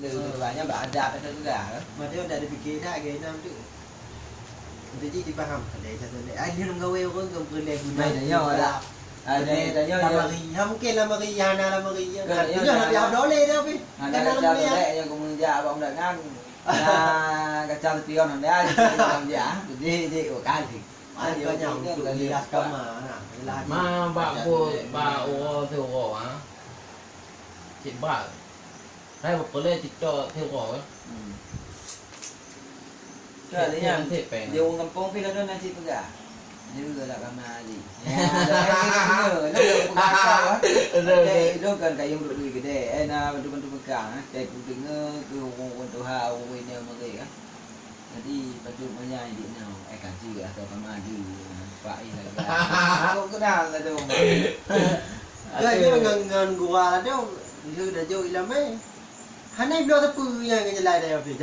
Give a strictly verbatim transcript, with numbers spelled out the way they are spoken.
Leuh, leuh banyak bak adab atau juga, eh? Mata dak dipikir dah, gaya nam tu. Untuk ji dipaham. Ada satu ni. Ada yang gawe orang ke boleh guna. Baik, tanya awak dah. Ada tanya, tanya. Lamari. Ha, mungkin lamari, ya, na lamari. Ya. Kan, tanya, tanya. Nak boleh dah, Pi. Ha, kan nak lamari, ya. Yang kemudian abang dah ngan. Nah, kacang pion dah, jadi orang dia. Jadi, jadi, oh, kali. Ada banyak untuk hias kamar, nah. Yelah, ma, bak buet, bak uroe siuroe, ha. Cit bak. Hai beutôi cit cok siuroe, eh. Hmm. Cit, cit, cit, pen. Di ureueng gampông pi lalu nasi peugah. Dia lah kamar ni. Ya, dah, dah, dah, dah, dah, dah, dah. Betul, betul. Itu kan kayu duduk di kedai. Eh, nah, bantu-bantu pegang, eh. Saya pun dengar ke ureueng-ureueng tuha, ureueng ini mereka, eh. Jadi, patut manyang jinoe, eh, kaji atau kama di, Pak Ih lagi. Kok kenal lah tu. Kan dia ngon, ngon gua tu, dia dah jauh ilam, eh. Hana bloe sapeue nyang ngejelai dah, Hafiz.